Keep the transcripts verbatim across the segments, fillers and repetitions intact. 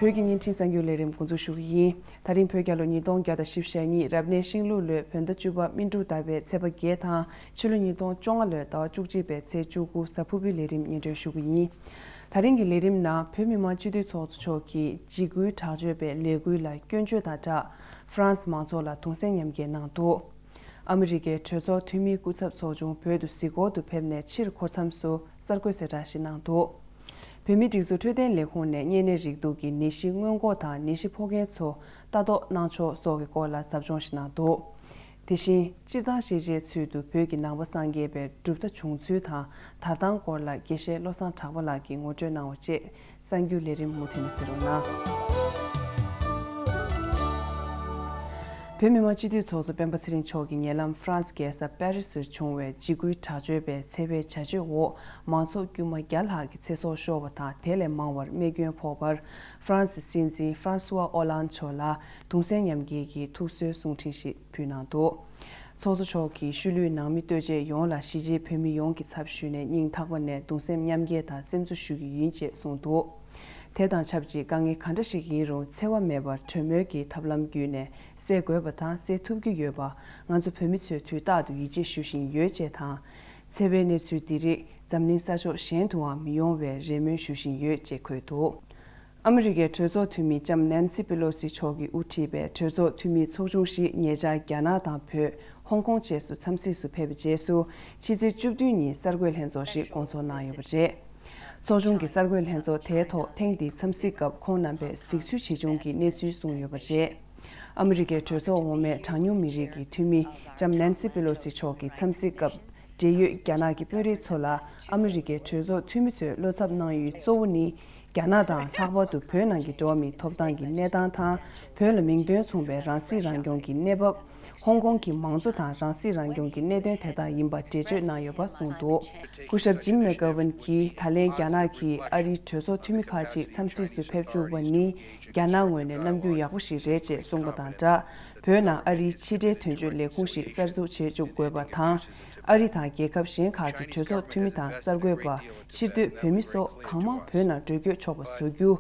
བོད་ཀྱི་བརྙན་འཕྲིན་གསར་འགྱུར་ལས་རིམ་འགོ་འཛུགས་ཞུ་གི་ཡིན། ད་རིང་བོད་རྒྱལ་ལོ་ཉིས་སྟོང་བརྒྱ་དང་བཞི་བཅུ་ཞེ་གཉིས་རབ་གནས་ཤིང་ལུག་ལོའི་བོད་ཟླ་བཅུ་པ་སྨིན་དྲུག་ཟླ་བའི་ཚེས་པ་བརྒྱད་དང་ཕྱི་ལོ་ཉིས་སྟོང་བཅོ་ལྔ་ལོའི་ཟླ་བ་བཅུ་གཅིག་པའི་ཚེས་བཅུ་དགུ་གཟའ་ཕུར་བུའི་ལས་རིམ་སྙན་སྒྲོན་ཞུ་གི་ཡིན། ད་རིང་གི་ལས་རིམ་ནང་བོད་མི་མང་སྤྱི་འཐུས་ཚོགས་གཙོ་མཆོག་གིས་འཇིགས་སྐུལ་དྲག་སྤྱོད་པའི་ལས་འགུལ་ལ་སྐྱོན་བརྗོད་དང་སྦྲགས་ཧྥ་རན་སི་མང་ཚོགས་ལ་གདུང་སེམས་མཉམ་སྐྱེད་གནང་འདུག་ཨ་མི་རི་ཀའི་གྲོས་ཚོགས་འཐུས་མིའི་སྐུ་ཚབ་ཚོགས་ཆུང་བོད་དུ་གཟིགས་སྐོར་དུ་ཕེབས་ནས་ཕྱིར་འཁོར་མཚམས་སུ་གསར་འགོད་གསལ་བསྒྲགས་ཤིག་གནང་འདུག་བོད་མིའི་སྒྲིག་འཛུགས་འཕྲོད་བསྟེན་ལས་ཁུངས་ནས་གཉན་ནད་རེག་དུག་གི་ནད་གཞི་སྔོན་འགོག་དང་ནད་གཞི་ཕོག་མཁན་ཚོ་ལྟ་རྟོག་གནང་ཕྱོགས་སོགས་ཀྱི་སྐོར་ལ་ཟབ་སྦྱོང་ཞིག་གནང་འདུག་དེ་བཞིན་སྤྱིར་བཏང་ཤེས་བྱའི་ཚུལ་དུ་བོད་ཀྱི་ནང་པ་སངས་རྒྱས་པའི་གྲུབ་མཐའ་བྱུང་ཚུལ་དང་དར་སྟངས་སྐོར་ལ་དགེ་བཤེས་བློ་བཟང་གྲགས་པ་ལགས་ཀྱིས་ངོ་སྤྲོད་གནང་བ་བཅས། གསར་འགྱུར་ལས་རིམ་མུ་མཐུད་ནས་གསན་རོགས་གནང་། བོད་མི་མང་སྤྱི་འཐུས་ཚོགས་གཙོ་སྤེན་པ་ཚེ་རིང་མཆོག་གིས་ཉེ་ལམ་ཧྥ་རན་སི་རྒྱལ་ས་པེ་རི་སིར་བྱུང་བའི་འཇིགས་སྐུལ་དྲག་སྤྱོད་པའི་འཚེ་བའི་བྱ་སྤྱོད་འོག་མང་ཚོགས་དཀྱུས་མ་བརྒྱ་ལྷག་གི་ཚེ་སྲོག་ཤོར་བ་དང་དེ་ལས་མང་བར་རྨས་སྐྱོན་ཕོག་པར་ཧྥ་རན་སི་སྲིད་འཛིན་ཧྥ་རན་སུ་ཝ་ཨོ་ལན་མཆོག་ལ་གདུང་སེམས་མཉམ་སྐྱེད་ཀྱི་ཐུགས་གསོའི་གསུང་འཕྲིན་ཞིག་ཕུལ་གནང་འདུག་ཚོགས་གཙོ་མཆོག་གིས་ཤུལ་ལུས་ནང་མི་ལྟོས་བཅས་ཡོངས་ལ་གཞིས་བྱེས་བོད་མི་ཡོངས་ཀྱི་ཚབ་ཞུས་ནས་སྙིང་ཐག་པ་ནས་གདུང་སེམས་མཉམ་སྐྱེད་དང་སེམས་གསོ་ཞུ་རྒྱུ་ཡིན་ཅེས་གསུངས་འདུག་དེ་དང་ཆབས་ཅིག་དཀའ་ངལ་ག་འདྲ་ཞིག་ཡིན་རུང་འཚེ་བ་མེད་པར་གྲོས་མོལ་གྱི་ཐབས་ལམ་བརྒྱུད་ནས་སེལ་དགོས་པ་དང་སེལ་ཐུབ་ཀྱི་ཡོད་པ་ང་ཚོ་བོད་མི་ཚོས་དུས་རྟག་ཏུ་ཡིད་ཆེས་ཞུ་བཞིན་ཡོད་ཅེས་དང་། འཚེ་བའི་གནས་ཚུལ་འདི་རིགས་འཛམ་གླིང་ས་ཕྱོགས་གཞན་དུའང་མི་ཡོང་བའི་རེ་སྨོན་ཞུ་བཞིན་ཡོད་ཅེས་འཁོད་འདུག་ཨ་མི་རི་ཀའི་གྲོས་ཚོགས་འཐུས་མི་ལྕམ་ནན་སི་པེ་ལོ་སི་མཆོག་གིས་དབུ་ཁྲིད་པའི་གྲོས་ཚོགས་འཐུས་མིའི་ཚོགས་ཆུང་ཞིག་ཉེ་ཆར་རྒྱ་ནག་དང་བོད། ཧོང་ཀོང་བཅས་སུ་འཚམས་གཟིགས་སུ་ཕེབས་པའི་རྗེས་སུ་ཕྱི་ཚེས་བཅུ་བདུན་ཉིན་གསར་འགོད་ལྷན་ཚོགས་ཤིག་བསྐོང་ཚོགས་གནང་ཡོད་པ་རེད། ཚོགས་ཆུང་གི་གསར་འགོད་ལྷན་ཚོགས་དེའི་ཐོག་ཐེངས་འདིའི་འཚམས་གཟིགས་སྐབས་ཁོང་རྣམ་པས་གཟིགས་ཚུལ་ཇི་བྱུང་གི་གནས་ཚུལ་གསུངས་ཡོད་པ་རེད། ཨ་མི་རི་ཀའི་གྲོས་ཚོགས་འོག་མའི་གྲངས་ཉུང་མི་རིགས་ཀྱི་འཐུས་མི་ལྕམ་ནན་སི་པེ་ལོ་སི་མཆོག་གི་འཚམས་གཟིགས་སྐབས། འབྲེལ་ཡོད་རྒྱ་ནག་གི་དཔོན་རིགས་ཚོ་ལ་ཨ་མི་རི་ཀའི་གྲོས་ཚོགས་འཐུས་མི་ཚོས་བློ་འཚབ་གནང་ཡུལ་གཙོ་བོ་ནི། རྒྱ་ནག་དང་ལྷག་པར་དུ་བོད་ནང་གི་འགྲོ་བ་མིའི་ཐོབ་ཐང་གི་གནས་སྟངས་དང་། བོད་ལ་མིང་དོན་མཚུངས་པའི་རང་སྲིད་རང་སྐྱོང་གི་གནས་བབ། ཧོང་ཀོང་གི་མང་གཙོ་དང་རང་སྲིད་རང་སྐྱོང་གི་གནད་དོན་དེ་དག་ཡིན་པ་འགྲེལ་བརྗོད་གནང་ཡོད་པ་གསུངས་འདུག་སྐུ་ཞབས་ཇིམ་མེ་ཀ་ཝན་གྱིས་ད་ལན་རྒྱ་ནག་གིས་ཨ་རིའི་གྲོས་ཚོགས་འཐུས་མི་ཁག་ཅིག་འཚམས་གཟིགས་སུ་ཕེབས་བཅུག་པ་ནི། རྒྱ་ནག་ངོས་ནས་རྣམ་འགྱུར་ཡག་པོ་ཞིག་རེད་ཅེས་གསུངས་པ་དང་སྦྲགས། བོད་ནང་ཨ་རིའི་ཕྱི་འབྲེལ་དོན་གཅོད་ལས་ཁུངས་ཤིག་གསར་འཛུགས་བྱེད་བཅུག་དགོས་པ་དང་། ཨ་རི་དང་རྒྱལ་ཁབ་གཞན་ཁག་གི་གྲོས་ཚོགས་འཐུས་མི་དང་གསར་འགོད་པ། ཕྱིར་སྡོད་བོད་མི་སོགས་གང་མང་བོད་ནང་འགྲོ་སྐྱོད་ཆོག་པ་བཟོ་རྒྱུ།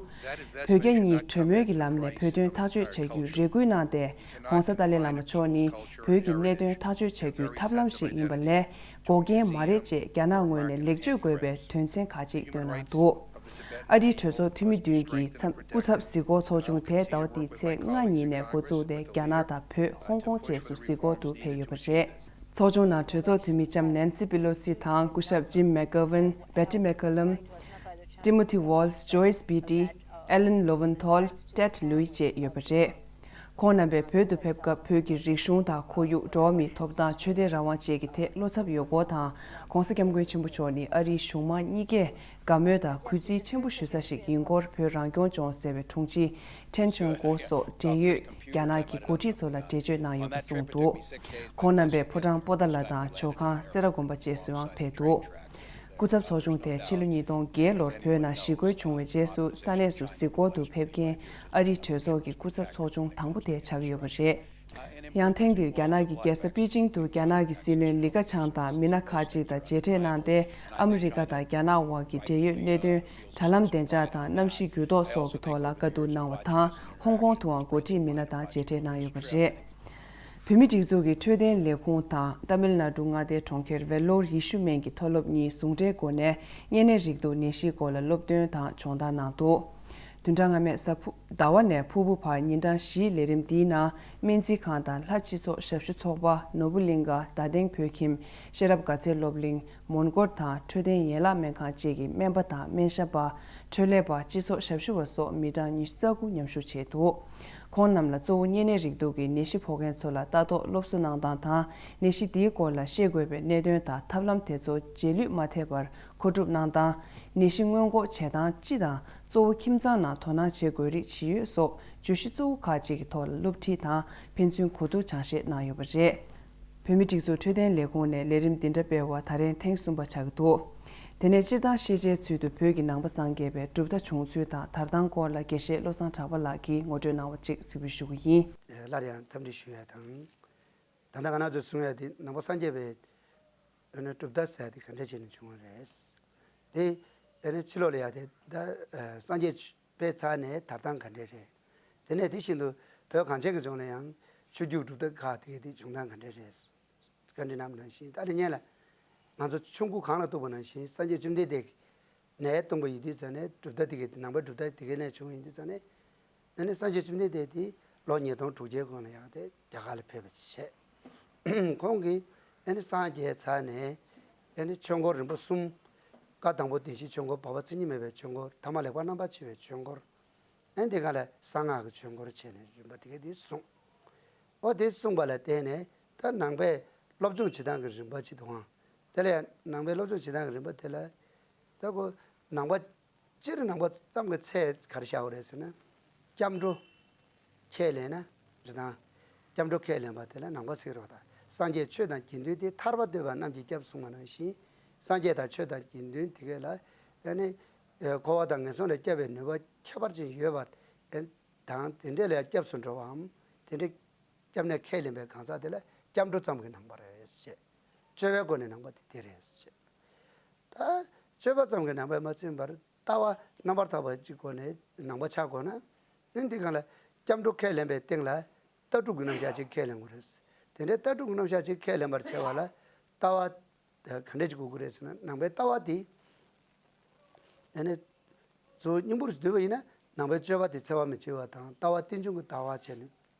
བོད་རྒྱ་གཉིས་གྲོས་མོལ་གྱི་ལམ་ནས་བོད་དོན་ཐག་གཅོད་བྱ་རྒྱུའི་རེ་སྐུལ་གནང་སྟེ། ྋགོང་ས་ཏཱ་ལའི་བླ་མ་མཆོག་ནི་བོད་ཀྱི་གནད་དོན་ཐག་གཅོད་བྱ་རྒྱུའི་ཐབས་ལམ་ཞིག་ཡིན་པ་ལས། འགོག་རྐྱེན་མ་རེད་ཅེས་རྒྱ་ནག་ངོས་ནས་ལེགས་བཅོས་དགོས་པའི་དོན་ཚན་ཁག་ཅིག་བཏོན་གནང་འདུག་ཨ་རིའི་གྲོས་ཚོགས་འཐུས་མི་བདུན་གྱི་འཚམས་སྐུ་ཚབ་གཟིགས་སྐོར་ཚོགས་ཆུང་དེ་ཟླ་བ་འདིའི་ཚེས་ལྔ་ཉིན་ནས་འགོ་བཙུགས་ཏེ་རྒྱ་ནག་དང་བོད། ཧོང་ཀོང་བཅས་སུ་གཟིགས་སྐོར་དུ་ཕེབས་ཡོད་པ་རེད། ཚོགས་ཆུང་ནང་གྲོས་ཚོགས་འཐུས་མི་ལྕམ་ནན་སི་པི་ལོ་སི་དང་སྐུ་ཞབས་ཇིམ་མེག་གྷོ་ཝན། བེ་ཏི་མེག་ཁ་ལམ། ཏི་མོ་ཐི་ཝོལ། ཇོ་ཡིས་བྷི་ཏི། ཨེ་ལན་ལོ་ཝན་ཐོལ། ཏེད་ལུའི་བཅས་ཡོད་པ་རེད། ཁོང་རྣམ་པས་བོད་དུ་ཕེབས་སྐབས་བོད་ཀྱི་རིག་གཞུང་དང་ཁོར་ཡུག་འགྲོ་བ་མིའི་ཐོབ་ཐང་ཆོས་དད་རང་དབང་བཅས་ཀྱི་ཐད་བློ་འཚབ་ཡོད་སྐོར་དང་། ྋགོང་ས་ྋསྐྱབས་མགོན་ཆེན་པོ་མཆོག་ནི་ཨ་རིའི་གཞུང་མང་གཉིས་ཀས་དགའ་མོས་དང་གུས་བརྩི་ཆེན་པོ་ཞུ་ས་ཞིག་ཡིན་སྐོར་བོད་རང་སྐྱོང་ལྗོངས་ཟེར་བའི་དྲུང་ཆེ་ཁྲེན་ཆོན་གོ་སོགས་འབྲེལ་ཡོད་རྒྱ་ནག་གི་འགོ་ཁྲིད་ཚོ་ལ་འགྲེལ་བརྗོད་གནང་ཡོད་པ་གསུངས་འདུག་ཁོང་རྣམ་པས་ཕོ་བྲང་པོ་ཏཱ་ལ་དང་ཇོ་ཁང་སེ་ར་དགོན་པ་བཅས་སུ་ཡང་ཕེབས་འདུག་སྐུ་ཚབ་ཚོགས་ཆུང་དེ་ཕྱི་ལོ་ཉིས་སྟོང་བརྒྱད་ལོར་བོད་ནང་ཞི་རྒོལ་བྱུང་བའི་རྗེས་སུ་ས་གནས་སུ་གཟིགས་སྐོར་དུ་ཕེབས་མཁན་ཨ་རིའི་གྲོས་ཚོགས་ཀྱི་སྐུ་ཚབ་ཚོགས་ཆུང་དང་པོ་དེ་ཆགས་ཀྱི་ཡོད་པ་རེད། ཡང་ཐེངས་འདིར་རྒྱ་ནག་གི་རྒྱལ་ས་པེ་ཅིང་དུ་རྒྱ་ནག་གི་སྲིད་བློན་ལི་ཁ་ཆང་དང་མི་སྣ་ཁག་ཅིག་དང་མཇལ་འཕྲད་གནང་སྟེ། ཨ་མི་རི་ཀ་དང་རྒྱ་ནག་དབར་གྱི་འབྲེལ་ཡོད་གནད་དོན། དྲ་ལམ་བདེ་འཇགས་དང་གནམ་གཤིས་འགྱུར་ལྡོག་སོགས་ཀྱི་ཐོག་ལ་བཀའ་བསྡུར་གནང་བ་དང་། ཧོང་ཀོང་དུའང་འགོ་ཁྲིད་མི་སྣ་དང་མཇལ་འཕྲད་གནང་ཡོད་པ་རེད། བོད་མིའི་སྒྲིག་འཛུགས་ཀྱི་འཕྲོད་བསྟེན་ལས་ཁུངས་དང་ཏཱ་མིལ་ནཱ་ཌུ་མངའ་སྡེའི་གྲོང་ཁྱེར་ཝེ་ལོར་ཡེ་ཤུ་སྨན་གྱི་མཐོ་སློབ་གཉིས་ཟུང་འབྲེལ་སྒོ་ནས་གཉན་ནད་རེག་དུག་ནད་གཞིའི་སྐོར་ལ་སློབ་སྟོན་དང་སྦྱོང་བརྡར་གནང་འདུག་བདུན་ཕྲག་སྔ་མའི་གཟའ་ཕུ། ཟླ་བ་ནས་ཕུར་བུ་བར་ཉིན་གྲངས་བཞིའི་ལས་རིམ་འདིའི་ནང་སྨན་རྩིས་ཁང་དང་ལྷ་སྤྱི་ཚོགས་ཞབས་ཞུ་ཚོགས་པ། ནོར་བུ་གླིང་ག། རྡ་སྟེང་བོད་ཁྱིམ། ཤེས་རབ་དགའ་ཚལ་སློབ་གླིང་། མོན་གྷོར་དང་འཕྲོད་བསྟེན་ཡན་ལག་སྨན་ཁང་བཅས་ཀྱི་སྨན་པ་དང་སྨན་ཞབས་པ། འཕྲོད་ལས་པ། སྤྱི་ཚོགས་ཞབས་ཞུ་བ་སོགས་མི་གྲངས་ཉི་ཤུ་རྩ་དགུ་མཉམ་ཞུགས་བྱས་འདུག་ཁོང་རྣམས་ལ་གཙོ་བོ་གཉན་ནད་རེག་དུག་གི་ནད་གཞི་ཕོག་མཁན་ཚོ་ལ་ལྟ་རྟོག་སློབ་གསོ་གནང་སྟངས་དང་། ནད་གཞི་འདིའི་སྐོར་ལ་ཤེས་དགོས་པའི་གནད་དོན་དང་ཐབས་ལམ་དེ་ཚོ་རྗེས་ལུས་མ་ཐེབས་པར་མཁོ་སྒྲུབ་གནང་སྟངས། ནད་གཞི་སྔོན་འགོག་བྱེད་སྟངས་སྤྱི་དང་གཙོ་བོ་ཁྱིམ་ཚང་ནང་དོ་སྣང་བྱེད་དགོས་རིགས་ཇི་ཡོད་སོགས་བརྗོད་གཞི་གཙོ་བོ་ཁག་ཅིག་གི་ཐོག་ལ་སློབ་ཁྲིད་དང་ཕན་ཚུན་གོ་བསྡུར་སྦྱང་བཤད་གནང་ཡོད་པ་རེད། བོད་མིའི་སྒྲིག་འཛུགས་འཕྲོད་བསྟེན་ལས་ཁུངས་ནས་ལས་རིམ་འདི་འདྲ་སྤེལ་བ་ད་རེས་ཐེངས་གསུམ་པ་ཆགས་ཀྱི་འདུག་དེ་ནས་སྤྱིར་བཏང་ཤེས་བྱའི་ཚུལ་དུ་བོད་ཀྱི་ནང་པ་སངས་རྒྱས་པའི་གྲུབ་མཐའ་བྱུང་ཚུལ་དང་དར་སྟངས་སྐོར་ལ་དགེ་བཤེས་བློ་བཟང་གྲགས་པ་ལགས་ཀྱིས་ངོ་སྤྲོད་གནང་བ་གཅིག་གཟིགས་འབུལ་ཞུ་གི་ཡིན། སླར་ཡང་འཚམས་འདྲི་ཞུ་ཡ་དང་། ད་ལྟ་ང་རང་ཚོས་གསུང་ཡ་དེ་ནང་པ་སངས་རྒྱས་པའི་ཨ་ནི་གྲུབ་མཐའ་ཟེར་ཡ་དེ་ག་འདྲ་བྱས་ནས་བྱུང་བ་རེད། དེ་ཨ་ནི་ཕྱི་ལོགས་ལ་ཡ་དེ་ད་སངས་རྒྱས་ དཔེ་ཚར་ནས་དར་སྟངས་ག་འདྲས་རེད། དེ་ནས་དེ་བཞིན་དུ་བོད་གངས་ཅན་གྱི་ལྗོངས་ལ་ཡང་ཆོས་བརྒྱུད་གྲུབ་མཐའ་ཁག་དེ་གའི་དེ་བྱུང་སྟངས་ག་འདྲས་རེད། བཀའ་འདྲི་གནང་བ་ནང་བཞིན་ད་རེས་ཉེ་ལ་ང་ཚོ་ཆུང་ཀུ་གང་ལ་གཏུགས་པ་ནང་བཞིན་སངས་རྒྱས་བཅོམ་ལྡན་འདས་ནས་གཏོང་པ་ཡིན་དུས་ཙང་ནས་གྲུབ་མཐའ་དེ་གའི་ནང་པའི་གྲུབ་མཐའ་དེ་གའི་ནས་བྱུང་ཡིན་དུས་ཙང་ནས། ཨ་ནི་སངས་རྒྱས་བཅོམ་ལྡན་འདས་དེ་ལོ་ཉིས་སྟོང་དྲུག་བརྒྱའི་གོང་ལ་ཡང་དེ་རྒྱ་གར་ལ་ཕེབས་པ་བྱས། ཁོང་གིས་ཨ་ནི་སངས་རྒྱས་ཚར་ནས་ཨ་ནི་ཆོས་འཁོར་རིམ་པ་གསུམ། བཀའ་དང་པོ་བདེན་བཞིའི་ཆོས་འཁོར། བར་པ་མཚན་ཉིད་མེད་པའི་ཆོས་འཁོར། ཐ་མ་ལེགས་པར་རྣམ་པར་ཕྱེ་བའི་ཆོས་འཁོར། ཨ་ནི་དེ་ག་ལ་གསང་སྔགས་ཀྱི་ཆོས་འཁོར་བྱས་ནས་རིམ་པ་དེ་ག་དེ་གསུངས། འོ་དེ་གསུངས་པ་ལ་བརྟེན་ནས་ད་ནང་པའི་སློབ་སྦྱོང་བྱེད་སྟངས་ཀྱི་རིམ་པ་ཅིག་འདུག་ཨང་། དེ་ལ་ཡང་ནང་པའི་སློབ་སྦྱོང་བྱེད་སྟངས་ཀྱི་རིམ་པ་དེ་ལ་ད་ཁོ་ནང་པ། སྤྱིར་ནང་པ་ཙམ་གྱི་ཚད་ག་རེ་བཞག་པ་རེད་ཟེར་ན། སྐྱབས་འགྲོ་ཁས་ལེན་ན་རེད་དང་། སྐྱབས་འགྲོ་ཁས་ལེན་པ་དེ་ལ་ནང་པ་ཟེར་རོ། ད་སངས་རྒྱས་ཆོས་དང་དགེ་འདུན་ཏེ། ཐར་པ་བསྟོད་པ་རྣམས་ཀྱི་སྐྱབས་གསུངས་པ་ནང་བཞིན། སངས་རྒྱས་དང་ཆོས་དང་དགེ་འདུན་དེ་གས་ལ་ཨ་ནི་འཁོར་བ་དང་ངན་སོང་ལས་སྐྱབས་པའི་ནུས་པ་ཁྱད་པར་ཅན་ཡོད་པ་དང་། དེ་འདྲས་ལ་སྐྱབས་སུ་འགྲོ་བའམ་དེ་འདྲས་སྐྱབས་གནས་ཁས་ལེན་པའི་གང་ཟག་དེ་ལ་སྐྱབས་འགྲོ་ཙམ་གྱི་ནང་པ་རེད་ཅེས། སྤྱོད་པའི་སྒོ་ནས་ནང་པ་དེ་དེ་རེད་ཅེས། ད་སྤྱོད་པ་ཙམ་གྱི་ནང་པས་མ་ཚིམ་པར་ལྟ་བ་རྣམ་པར་དག་པ་གཅིག་སྒོ་ནས་ནང་པ་ཆགས་དགོས་ན། ཨ་ནི་འདི་གང་ལ་སྐྱབས་འགྲོ་ཁས་ལེན་པའི་སྟེང་ལ་ལྟ་གྲུབ་ཀྱི་རྣམ་གཞག་ཅིག་ཁས་ལེན་དགོས་རེད། དེ་འདྲའི་ལྟ་གྲུབ་ཀྱི་རྣམ་གཞག་ཅིག་ཁས་ལེན་པར་བྱ་བ་ལ་ལྟ་བ་ག་འདྲས་ཅིག་དགོས་ཀྱི་རེད་ཟེར་ན། ནང་པའི་ལྟ་བ་དེ་ཨ་ནི་གཙོ་བོ་སྙིང་པོར་བསྡུས་པ་ཡིན་ན། ནང་པའི་སྤྱོད་པ་དེ་འཚེ་བ་མི་བྱེད་པ་དང་། ལྟ་བ་རྟེན་འབྱུང་གི་ལྟ་བ་བྱས་ནས་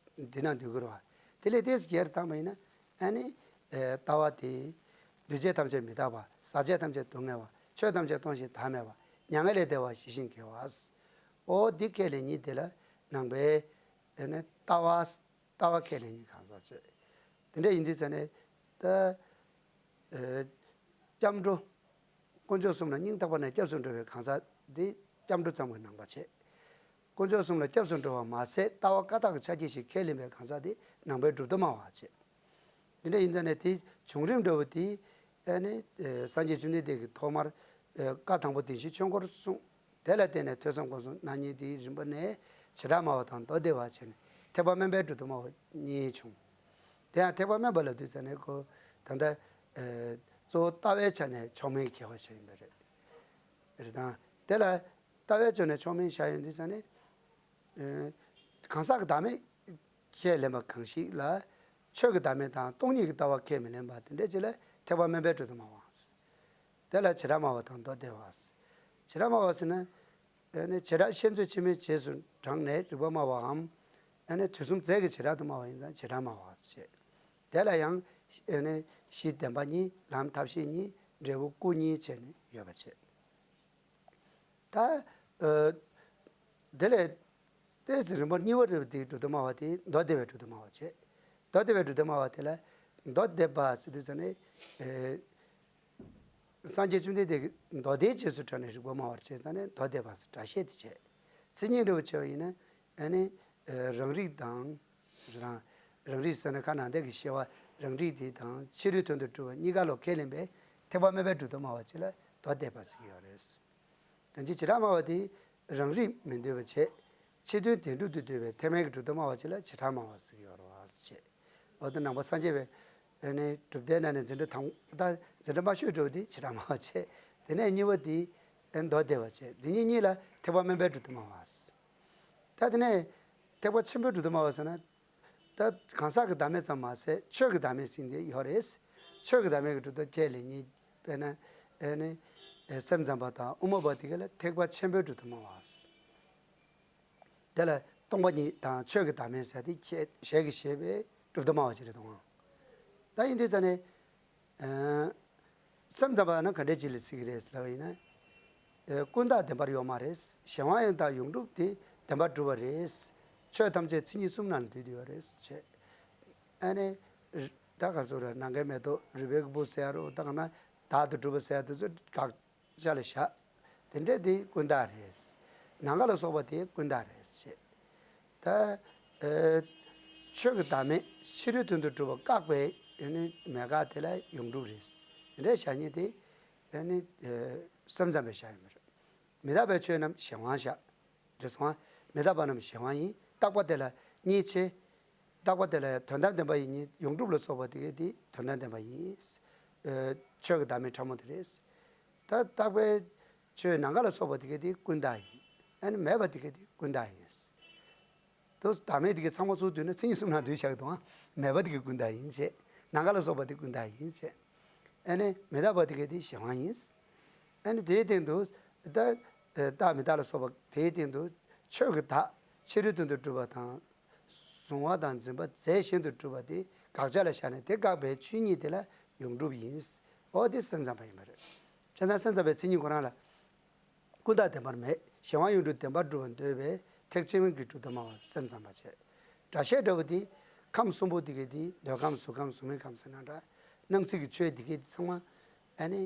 འདི་ན་འདུས་དགོས་རེད་བ། དེ་ལས་ཏོག་ཙམ་གྱེས་བཏང་བ་ཡིན་ན། ཨ་ནི་ལྟ་བ་དེ་འདུས་བྱས་ཐམས་ཅད་མི་རྟག་པ། ཟག་བཅས་ཐམས་ཅད་སྡུག་བསྔལ་བ། ཆོས་ཐམས་ཅད་སྟོང་ཞིང་བདག་མེད་པ། མྱ་ངན་ལས་འདས་པ། ཞི་ཞིང་དགེ་བ། འོ་འདི་ཁས་ལེན་ཉིད་དེ་ལ་ནང་པའི་ཨ་ནི་ལྟ་བ། ལྟ་བ་ཁས་ལེན་ཉིད་གང་ཟག་བྱས། དེ་འདྲ་ཡིན་དུས་ཙང་ནས་ད་ཨ་སྐྱབས་འགྲོ། དཀོན་མཆོག་གསུམ་ལ་སྙིང་ཐག་པ་ནས་སྐྱབས་སུ་འགྲོ་བའི་གང་ཟག་འདི་སྐྱབས་འགྲོ་ཙམ་གྱི་ནང་པ་བྱས། དཀོན་མཆོག་གསུམ་ལ་སྐྱབས་སུ་འགྲོ་བ་མ་ཟད་ལྟ་བ་བཀའ་རྟགས་ཀྱི་ཆ་རྐྱེན་ཞིག་ཁས་ལེན་པའི་གང་ཟག་དེ་ནང་པའི་གྲུབ་མཐའ་སྨྲ་བ་བྱས། འདི་འདྲ་ཡིན་ཙང་ནས་དེའི་བྱུང་རིམ་འདྲ་བོ་དེ་ཨ་ནི་ཨ་སངས་རྒྱས་བཅོམ་ལྡན་འདས་ཀྱིས་ཐོག་མར་ཨ་བཀའ་དང་པོ་བདེན་བཞིའི་ཆོས་འཁོར་གསུངས། དེ་ལ་བརྟེན་ནས་ཐོས་བསམ་སྒོམ་གསུམ་སྣང་བརྙན་དེའི་རིམ་པ་ནས་བྱེ་བྲག་སྨྲ་བ་དང་མདོ་སྡེ་པ་བྱས་ནས་ཐེག་པ་དམན་པའི་གྲུབ་མཐའ་སྨྲ་བ་གཉིས་བྱུང་། དེ་ཡང་ཐེག་པ་དམན་པ་ལབ་དུས་ཙ་ནས་ཁོ་ད་ལྟ་ཨ་གཙོ་བོ་ལྟ་བའི་ཆ་ནས་མཆོག་དམན་གྱི་ཁྱད་པར་ཞིག་ཡིན་པ་རེད། རེད་དང་། དེ་ལ་ལྟ་བའི་ཕྱོགས་ནས་མཆོག་དམན་བཞག་ཡོང་དུས་ཙ་ནས་ཨ་གང་ཟག་གི་བདག་མེད་ཁས་ལེན་པ་གང་ཞིག་ལ་ཆོས་ཀྱི་བདག་མེད་དང་སྟོང་ཉིད་ཀྱི་ལྟ་བ་ཁས་མི་ལེན་པ་དེ་འདྲ་ཅིག་ལ་ཐེག་པ་དམན་པའི་གྲུབ་མཐའ་སྨྲ་བའམ། དེ་ལ་བྱེ་བྲག་སྨྲ་བ་དང་མདོ་སྡེ་པ། བྱེ་བྲག་སྨྲ་བ་ཟེར་ན། ཨ་ནི་བྱེ་བྲག་ཤེས་འཛིན་ཕྱི་མའི་རྗེས་སུ་འབྲངས་ནས་རིགས་པ་སྨྲ་བའམ། ཨ་ནི་དུས་གསུམ་རྫས་ཀྱི་བྱེ་བྲག་ཏུ་སྨྲ་བ་ཡིན་ཙང་བྱེ་བྲག་སྨྲ་བ་ཞེས། དེ་ལ་ཡང་ཨ་ནི་གཞི་བདེན་པ་གཉིས། ལམ་ཐབས་ཤེས་གཉིས། འབྲས་བུ་སྐུ་གཉིས་བྱས་ནས་ཡོད་པ་བྱས། ད་ཨ་དེ་ལས་ཏོག་ཙམ་རིམ་པ་གཉིས་པ་རེད་པ། དེའི་གྲུབ་མཐའ་སྨྲ་བ་དེ་མདོ་སྡེ་པའི་གྲུབ་མཐའ་སྨྲ་བ་བྱས། མདོ་སྡེ་པའི་གྲུབ་མཐའ་སྨྲ་བ་དེ་ལ་མདོ་སྡེ་པ་ཟེར་དུས་ཙ་ནས་ཨེ་སངས་རྒྱས་བཅོམ་ལྡན་འདས་ཀྱིས་མདོ་སྡེའི་རྗེས་སུ་འབྲངས་ནས་རིགས་པ་སྨྲ་བར་བྱེད་ཙ་ནས་མདོ་སྡེ་པ་ཟེར་སྒྲ་བཤད་དེ་བྱས། མཚན་ཉིད་འདྲ་བོ་བྱས་པ་ཡིན་ན་ཨ་ནི་ཨེ་རང་རིག་དང་རང་རང་རིག་ཟེར་ན་ཁ་ནང་བསྟན་གྱི་ཤེས་པ་རང་རིག་དེ་དང་ཕྱི་རོལ་དོན་དུ་གྲུབ་པ་གཉིས་ཀ་ལོ་ཁས་ལེན་པའི་ཐེག་པ་དམན་པའི་གྲུབ་མཐའ་སྨྲ་བ་ཅིག་ལ་མདོ་སྡེ་པ་ཟེར་གྱི་ཡོད་རེད། གང་ཅི་བྱེ་བྲག་སྨྲ་བ་དེ་རང་རིག་མི་འདོད་པ་བྱས། ཕྱི་དོན་བདེན་གྲུབ་ཏུ་འདོད་པའི་ཐེག་དམན་གྱི་གྲུབ་མཐའ་སྨྲ་བ་ཅིག་ལ་བྱེ་བྲག་སྨྲ་བ་ཟེར་གྱི་ཡོད་རེད་བ་ཟེར་བྱས། འོ་དེ་ནང་པ་སངས་རྒྱས་པའི་ཨ་ནི་གྲུབ་མཐའི་ནང་ནས་འཛིན་གྲྭ་དང་ད་འཛིན་གྲྭ་དམའ་ཤོས་འདྲ་བོ་དེ་བྱེ་བྲག་སྨྲ་བ་བྱས། དེ་ནས་གཉིས་པ་དེ་ཨ་ནི་མདོ་སྡེ་པ་བྱས། དེ་གཉིས་གཉིས་ལ་ཐེག་པ་དམན་པའི་གྲུབ་མཐའ་སྨྲ་བ་ཟེར། ད་དེ་ནས་ཐེག་པ་ཆེན་པོའི་གྲུབ་མཐའ་སྨྲ་བ་ཟེར་ན། ད་གང་ཟག་གི་བདག་མེད་ཙམ་མ་ཟད་ཆོས་ཀྱི་བདག་མེད་ཟེར་དེ་ཡོད་རེད། ཆོས་ཀྱི་བདག་མེད་ཀྱི་གྲུབ་མཐའ་ཁས་ལེན་ཉིད་དཔེར་ན་ཨེ་ནི་ཨེ་སེམས་ཙམ་པ་དང་དབུ་མ་པ་དེ་ག་ལ་ཐེག་པ་ཆེན་པོའི་གྲུབ་མཐའ་སྨྲ་བ། དེ་ལ་སྟོང་པ་ཉིད་དང་ཆོས་ཀྱི་བདག་མེད་ཟེར་དེ་ཁས་ཞལ་གྱིས་བཞེས་པའི་གྲུབ་མཐའ་སྨྲ་བ་ཅིག་རེད་དོ། ད་ཡིན་དུས་ཙ་ནས། ཨ་སེམས་ཙམ་པ་ན་ག་འདྲས་ཅིག་ལ་ཟེར་གྱི་རེད་ལབ་པ་ཡིན་ན། ཨ་ཀུན་བརྟགས་བདེན་པར་ཡོད་མ་རེད། གཞན་དབང་ཡང་དག་ཡོངས་གྲུབ་དེ་བདེན་པར་གྲུབ་པ་རེད། ཆོས་ཐམས་ཅད་མཚན་ཉིད་གསུམ་ནང་ལ་འདུས་ཏེ་ཡོད་རེད་ཅེས། ཨ་ནི་ད་ག་ཚོད་རེད། ནམ་མཁའི་མེ་ཏོག་རུས་སྦལ་གྱི་སྤུ་ཟེར་ཡ་རོ། ད་ག་ན་བདག་ཏུ་གྲུབ་པ་ཟེར་ཡ་དེ་ཚོ་དགག་བྱ་ལ་བཞག་དེ་འདྲས་དེ་ཀུན་བརྟགས་རེད། ནམ་མཁའ་ལ་སོགས་པ་དེ་ཀུན་བརྟགས་རེད་ཅེས། ད་ཨེ་ཆོས་ཀྱི་བདག་མེད་ཕྱི་རོལ་དོན་དུ་གྲུབ་པ་བཀག་པའི་ཨེ་ནི་མེད་དགག་དེ་ལ་ཡོངས་གྲུབ་རེད། དེ་འདྲའི་བཞག་ཉིད་དེ་ཨེ་ནི་ཨེ་སེམས་ཙམ་པས་བཞག་ཡོད་མ་རེད། མི་རྟག་པའི་ཆོས་རྣམས་གཞན་དབང་བཞག་རེད་སོང་ཨ། མི་རྟག་པ་རྣམས་གཞན་དབང་ཡིན། རྟག་པ་དེ་ལ་རྙེད་བྱེད། རྟག་པ་དེ་ལ་དོན་དམ་བདེན་པ་ཡིན་ཉིད་ཡོངས་གྲུབ་ལ་སོགས་པ་དེ་གས་དེ་དོན་དམ་བདེན་པ་ཡིན། ཨེ་ཆོས་ཀྱི་བདག་མེད་ཕྲ་མོ་དེ་རེད། ད་རྟག་པའི་ཆོས་ནམ་མཁའ་ལ་སོགས་པ་དེ་གས་དེ་ཀུན་བརྟགས་ཡིན། ཨ་ནི་མེད་པ་དེ་ག་དེ་ཀུན་བརྟགས་ཡིན། དུ་བདག་མེད་དེ་ག་ཚང་མ་ཚུར་བསྡུས་ན་མཚན་ཉིད་གསུམ་ནང་བསྡུས་བཞག་གི་འདུག་ཨ། མེད་པ་དེ་ག་ཀུན་བརྟགས་ཡིན་བྱས། ནམ་མཁའ་ལ་སོགས་པ་དེ་ཀུན་བརྟགས་ཡིན་བྱས། ཨ་ནི་མི་རྟག་པ་དེ་ག་དེ་གཞན་དབང་ཡིན། ཨ་ནི་དེའི་སྟེང་དུ་ད་རྟག་མི་རྟག་ལ་སོགས་པ་དེའི་སྟེང་དུ་ཆོས་ཀྱི་བདག་ཕྱི་རོལ་དོན་དུ་གྲུབ་པ་དང་། གཟུང་བ་དང་འཛིན་པ་རྫས་གཞན་དུ་གྲུབ་པ་དེ་དགག་བྱ་ལ་བཞག་ནས་དེ་བཀག་པའི་ཆོས་ཉིད་དེ་ལ་ཡོངས་གྲུབ་ཡིན། འོ་དེ་སེམས་ཙམ་པ་ཡིན་པ་རེད། བྱས་ཙང་སེམས་ཙམ་པའི་མཚན་ཉིད་ཁོ་རང་ལ། ཀུན་བརྟགས་བདེན་པར་མེད། གཞན་དབང་ཡོངས་གྲུབ་བདེན་པར་གྲུབ་པར་འདོད་པའི་ཐེག་ཆེན་གྱི་གྲུབ་མཐའ་སྨྲ་བ་སེམས་ཙམ་པ་བྱས། སྒྲ་བཤད་འདྲ་བོ་དེ་ཁམས་གསུམ་པོ་དེ་གའི་དེ་འདོད་ཁམས་གཟུགས་ཁམས་གཟུགས་མེད་ཁམས་ཟེར་ན་འདྲ། སྣང་སྲིད་ཀྱི་ཆོས་དེ་གའི་དེ་ཚང་མ་ཨ་ནི་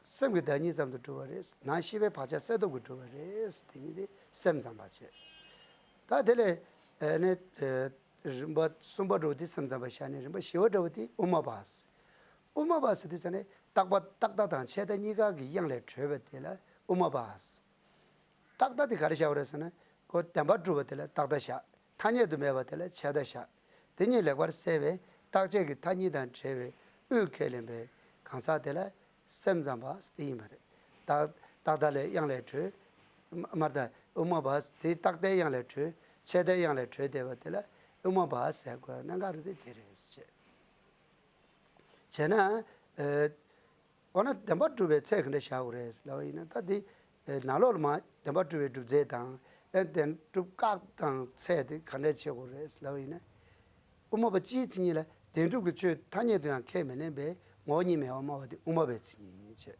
སེམས་ཀྱི་བདག་ཉིད་ཙམ་དུ་གྲུབ་པ་རེད། ནང་ཤེས་པའི་བག་ཆགས་གསལ་སྟོབས་ཀྱིས་གྲུབ་པ་རེད། དེ་ཉིད་དེ་སེམས་ཙམ་པ་བྱས། ད་དེ་ལས་ཨ་ནི་རིམ་པ་གསུམ་པ་འདྲ་བོ་དེ་སེམས་ཙམ་པ་བཞག་ནས་རིམ་པ་བཞི་པ་འདྲ་བོ་དེ་དབུ་མ་པ། དབུ་མ་པ་ཟེར་དུས་ཙ་ནས་རྟག་པ་རྟག་མཐའ་དང་ཆད་མཐའ་གཉིས་ཀ་གི་དབྱིངས་ལས་གྲོལ་བ་དེ་ལ་དབུ་མ་པ། རྟག་མཐའ་དེ་ག་རེ་བཞག་པ་རེད་ཟེར་ན། ཁོ་བདེན་པར་གྲུབ་པ་དེ་ལ་རྟག་མཐའ་བཞག་ཐ་སྙད་དུ་མེད་པ་དེ་ལ་ཆད་མཐའ་བཞག་དེ་གཉིས་ལེགས་པར་བསྲེས་པའི་རྟག་ཆད་ཀྱི་མཐའ་གཉིས་དང་བྲལ་བའི་དབུས་ཁས་ལེན་པའི་གང་ཟག་དེ་ལ་སེམས་ཙམ་པ་དེ་ཡིན་པ་རེད། རྟག་རྟག་མཐའ་ལས་དབྱངས་ལས་གྲོལ། མ་རེད་ད། དབུ་མ་པ་དེ་རྟག་མཐའི་དབྱངས་ལས་གྲོལ། ཆད་མཐའི་དབྱངས་ལས་གྲོལ་བསྡད་པ་དེ་ལ་དབུ་མ་པ་ཟེར་དགོས་གནད་འགག་རེད་དེ་དེ་རེད་ཟེར། བྱས་ན། འོ་ན་བདེན་པར་གྲུབ་པའི་ཚད་ག་འདྲ་བཞག་དགོས་རེད་ལབ་པ་ཡིན་ན། ད་འདི་ནང་ལོགས་ལ་མར་བདེན་པར་གྲུབ་པའི་སྒྲུབ་རྫས་དང་ཨེ་བདེན་གྲུབ་བཀག་དང་ཚད་དེ་ག་འདྲ་བྱེད་དགོས་རེད་ལབ་པ་ཡིན་ན། དབུ་མ་པ་སྤྱིའི་མཚན་ཉིད་ལ་བདེན་གྲུབ་ཀྱི་ཆོས་ཐ་སྙད་དུ་ཡང་ཁས་མི་ལེན་པའི་ངོ་བོ་ཉིད་མེད་པར་སྨྲ་བ་དེ་དབུ་མ་པའི་མཚན་ཉིད་ཡིན་ཞེས།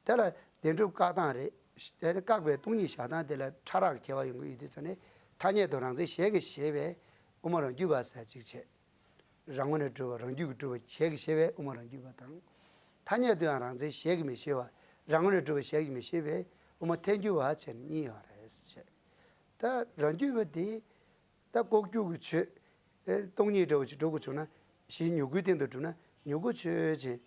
དེ་ལ་བདེན་གྲུབ་བཀག་སྟངས་རེད། དེ་ནི་བཀག་པའི་སྟོང་ཉིད་བཞག་སྟངས་དེ་ལ་ཕྲ་རགས་ཁྱད་པར་ཡོང་གི་ཡོད་དུས་ཙ་ནས་ཐ་སྙད་དུ་རང་མཚན་གཞལ་གྱི་ཞེས་པའི་དབུ་མ་རང་རྒྱུད་པ་ཟེར་གཅིག་བྱས། རང་ངོས་ནས་གྲུབ་པ་རང་རྒྱུད་ཀྱིས་གྲུབ་པ་ཞལ་གྱིས་བཞེས་པའི་དབུ་མ་རང་རྒྱུད་པ་དང་། ཐ་སྙད་དུ་ཡང་རང་མཚན་ཞལ་གྱིས་མི་བཞེས་པ། རང་ངོས་ནས་གྲུབ་པ་ཞལ་གྱིས་མི་བཞེས་པའི་དབུ་མ་ཐལ་འགྱུར་བ་བྱས་ནས་གཉིས་ཡོད་རེད་ཟེར། ད་རང་རྒྱུད་པ་དེ་ད་ལྐོག་གྱུར་གྱི་ཆོས་སྟོང་ཉིད་འདྲ་བོ་ཞིག་སྒྲུབ་དགོས་བྱུང་ན། གཞི་མྱུ་གུའི་སྟེང་དུ་གྲུབ་ན་མྱུ་གུ་ཆོས་ཅན།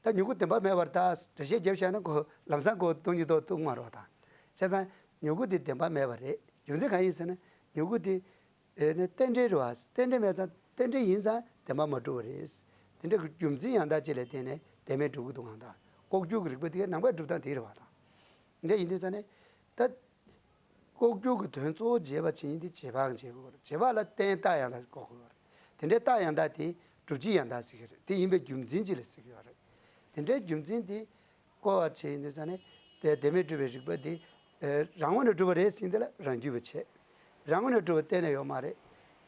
ད་མྱུ་གུ་བདེན་པ་མེད་པར་ད་འགྲེལ་བཤད་བརྒྱབ་བཞག་ན་ཁོ་ལམ་སང་ཁོ་སྟོང་ཉིད་ཐོག་ཐུག་མ་རེད་པ། ད་བྱས་ཙང་མྱུ་གུ་དེ་བདེན་པ་མེད་པ་རེད། རྒྱུ་མཚན་གང་ཡིན་ཟེར་ན་མྱུ་གུ་དེ། ཨེ་ནི་རྟེན་འབྲེལ་རེད་བ། རྟེན་འབྲེལ་མེད་ཙང་རྟེན་འབྲེལ་ཡིན་ཙང་བདེན་པ་མ་གྲུབ་པ་རེད། དེ་འདྲ་གི་རྒྱུ་མཚན་ཡང་དག་ཅིག་ལ་བརྟེན་ནས་བདེན་མེད་གྲུབ་ཀྱི་འདུག་གང་ལྟར་ལྐོག་གྱུར་གྱི་རིགས་པ་དེ་གའི་ནང་པའི་སྒྲུབ་སྟངས་དེ་རེད་བ། ད་འདྲ་ཡིན་དུས་ཙ་ནས་ད་ལྐོག་གྱུར་གྱི་དོན་གཙོ་བོ་རྗེས་དཔག་བྱེད་ཉིད་དེ་རྗེས་དཔག་བྱེད་དགོས་རེད། རྗེས་དཔག་ལ་རྟེན་རྟགས་ཡང་དག་བཀོད་དགོས་རེད། དེ་འདྲའི་རྟགས་ཡང་དག་དེ་སྒྲུབ་བྱེད་ཡང་དག་ཟེར་གྱི་རེད། དེ་ཡིན་པའི་རྒྱུ་མཚན་ཅིག་ལ་ཟེར་གྱི་ཡོད་རེད། དེ་འདྲའི་རྒྱུ་མཚན་དེ་བཀོད་པ་བྱས་ཡིན་དུས་ཙ་ནས་དེ་བདེན་མེད་གྲུབ་པའི་རིགས་པ་དེ། ཨེ་རང་ངོས་ནས་གྲུབ་པ་རེད་ཟེར་དེ་ལ་རང་རྒྱུད་པ་བྱས། རང་ངོས་ནས་གྲུབ་པ་གཏན་ནས་ཡོད་མ་རེད།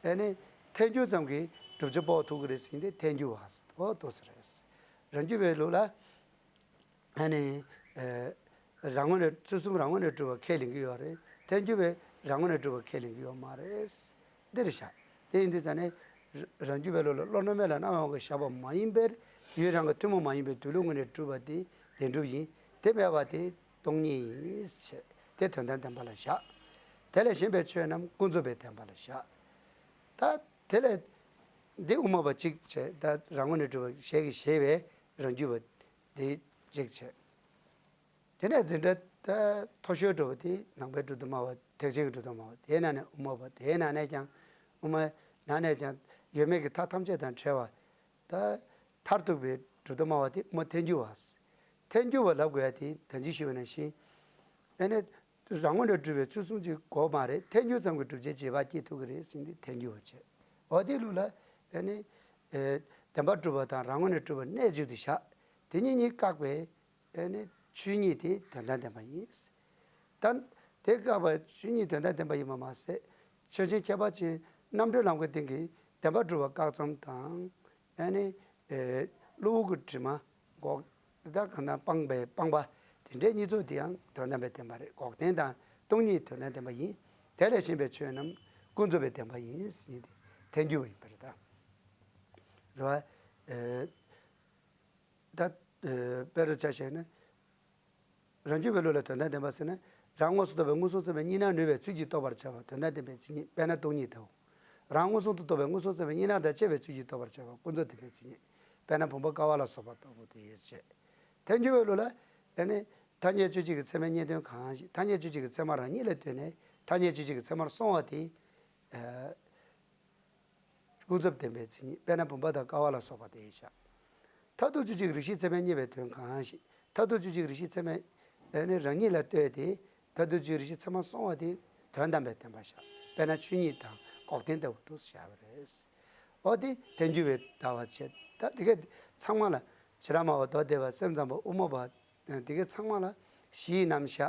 ཨེ་ནི་ཐལ་འགྱུར་ཙམ་གྱིས་བསྒྲུབ་བྱ་དཔོག་ཐུབ་ཀྱི་རེད་ཟེར་དེ་ཐལ་འགྱུར་བ་ཟེར་དོ་དོ་ཟེར་རེད། རང་རྒྱུད་པའི་ལུགས་ལ་ཨེ་ནི་ཨེ་རང་ངོས་ནས་ཚུལ་གསུམ་རང་ངོས་ནས་གྲུབ་པ་ཁས་ལེན་གྱི་ཡོད་རེད། ཐལ་འགྱུར་བས་རང་ངོས་ནས་གྲུབ་པ་ཁས་ལེན་གྱི་ཡོད་མ་རེད། འདིར་བཞག་དེ་ཡིན་དུས་ཙ་ནས་རང་རྒྱུད་པའི་ལུགས་ལ་བློ་རྣམ་སྨིན་ལ་སྣང་བའི་དབང་གིས་བཞག་པ་མ་ཡིན་པར་ཡུལ་རང་གི་ཐུན་མོང་མ་ཡིན་པའི་སྡོད་ལུགས་ངོས་ནས་གྲུབ་པ་དེ་བདེན་གྲུབ་ཡིན། དེ་མེད་པ་དེ་སྟོང་ཉིད་ཡིན་ཞེས་དེ་དོན་དམ་བདེན་པ་ལ་བཞག་དེ་ལས་གཞན་པའི་ཆོས་རྣམས་ཀུན་རྫོབ་པའི་བདེན་པ་ལ་བཞག་ད་དེ་ལས་འདི་དབུ་མ་པ་གཅིག་བྱས། ད་རང་ངོས་ནས་གྲུབ་པ་ཞལ་གྱིས་བཞེས་པའི་རང་རྒྱུད་པ་འདི་གཅིག་བྱས། དེ་ནས་འཛིན་གྲྭ་ད་མཐོ་ཤོས་འགྲོ་བ་དེ་ནང་པའི་གྲུབ་མཐའ་སྨྲ་བ། ཐེག་ཆེན་གྱི་གྲུབ་མཐའ་སྨྲ་བ། དེའི་ནང་ནས་དབུ་མ་པ། དེའི་ནང་ནས་ཀྱང་དབུ་མ་ནང་ནས་ཀྱང་ཡོད་མེད་ཀྱི་མཐའ་ཐམས་ཅད་དང་བྲལ་བ། ད་མཐར་ཐུག་པའི་གྲུབ་མཐའ་སྨྲ་བ་དེ་དབུ་མ་ཐལ་འགྱུར་བ། ཐལ་འགྱུར་བ་ལབ་དགོས་ཡ་དེ་ད་ཅི་ཞུས་པ་ནང་བཞིན། ཨེ་ནི་རང་ངོས་ནས་གྲུབ་པའི་ཚུལ་གསུམ་གྱི་སྒོ་མ་རེད། ཐལ་འགྱུར་ཙམ་གྱིས་བསྒྲུབ་བྱའི་རྗེས་དཔག་སྐྱེ་ཐུབ་ཀྱི་རེད་ཟེར་དེ་ཐལ་འགྱུར་བ་བྱས། འོ་དེའི་ལུགས་ལ་ཨེ་ནི་ཨེ་བདེན་པར་གྲུབ་པ་དང་རང་ངོས་ནས་གྲུབ་པ་གནས་འཇུག་ཏུ་བཞག་དེ་གཉིས་གཉིས་བཀག་པའི་ཨེ་ནི་ཆོས་ཉིད་དེ་དོན་དམ་བདེན་པ་ཡིན། ད་དེ་བཀག་པའི་ཆོས་ཉིད་དོན་དམ་བདེན་པ་ཡིན་པ་མ་ཟད། ཆོས་ཅན་ཁྱད་པར་ཅན་རྣམ་གྲོལ་ལམ་གྱི་སྟེང་གི་བདེན་པར་གྲུབ་པ་བཀག་ཙམ་དང་། ཨ་ནི་ཨེ་གློ་བུར་གྱི་དྲི་མ་འགོག་ད་གང་ལྟར་སྤངས་པའི་སྤངས་པ་དེ་འདྲའི་གཉིས་ཚོགས་དེ་ཡང་དོན་དམ་པའི་བདེན་པ་རེད། འགོག་བདེན་དང་སྟོང་ཉིད་དོན་དམ་བདེན་པ་ཡིན། དེ་ལས་གཞན་པའི་ཆོས་རྣམས་ཀུན་རྫོབ་པའི་བདེན་པ་ཡིན་ཟེར་མཁན་དེ་ཐལ་འགྱུར་བ་ཡིན་པ་རེད། ད་རེད་བ། ཨེ་ད་ཨེ་དཔེ་རུ་ཆ་བཞག་ན། རང་རྒྱུད་པའི་ལུགས་ལ་དོན་དམ་བདེན་པ་ཟེར་ན། རང་མངོན་སུམ་རྟོགས་པའི་མངོན་སུམ་ཚད་མའི་གཉིས་སྣང་ནུས་པའི་ཚུལ་གྱིས་རྟོགས་པར་བྱ་བ་དོན་དམ་བདེན་པའི་མཚན་ཉིད། དཔེར་ན་སྟོང་ཉིད་དོ། རང་མངོན་སུམ་དུ་རྟོགས་པའི་མངོན་སུམ་ཚད་མའི་གཉིས་སྣང་དང་བཅས་པའི་ཚུལ་གྱིས་རྟོགས་པར་བྱ་བ་ཀུན་རྫོབ་བདེན་པའི་མཚན་ཉིད། དཔེར་ན་བུམ་པ་ཀ་བ་ལ་སོགས་པ་ལྟ་བུ་དེ་ཡིན་ཞེས། ཐལ་འགྱུར་བའི་ལུགས་ལ་ཨ་ནི་ཐ་སྙད་དཔྱོད་བྱེད་ཀྱི་ཚད་མའི་རྙེད་དོན་གང་ཞིག་ཐ་སྙད་དཔྱོད་བྱེད་ཀྱི་ཚད་མ་རང་ཉིད་ལ་ལྟོས་ནས་ཐ་སྙད་དཔྱོད་བྱེད་ཀྱི་ཚད་མར་སོང་བ་དེ། ཨ། ཀུན་རྫོབ་བདེན་པའི་མཚན་ཉིད། དཔེར་ན་བུམ་པ་དང་ཀ་བ་ལ་སོགས་པ་དེ་ཡིན་ཞེས། མཐར་ཐུག་དཔྱོད་བྱེད་ཀྱི་རིགས་ཤེས་ཚད་མས་རྙེད་པའི་དོན་གང་ཞིག་མཐར་ཐུག་དཔྱོད་བྱེད་ཀྱི་རིགས་ཤེས་ཚད་མས་ཨ་ནི་རང་ཉིད་ལ་ལྟོས་ཏེ། མཐར་ཐུག་ཆོས་རིག་བཞི་ཚད་མ་སོང་བ་དེ་དོན་དམ་པའི་བདེན་པ་བཞག་དཔེར་ན་ཆོས་ཉིད་དང་འགོག་བདེན་ལྟ་བུ་འདུག་བཞག་པ་རེད། འོ་དེ་ཐལ་འགྱུར་བའི་ལྟ་བ་བྱས། ད་དེ་ག་ཚང་མ་ལ་བྱེ་བྲག་སྨྲ་བ་མདོ་སྡེ་པ་སེམས་ཙམ་པ་དབུ་མ་པ་དེ་ག་ཚང་མ་ལ་གཞི་ཡི་རྣམ་གཞག་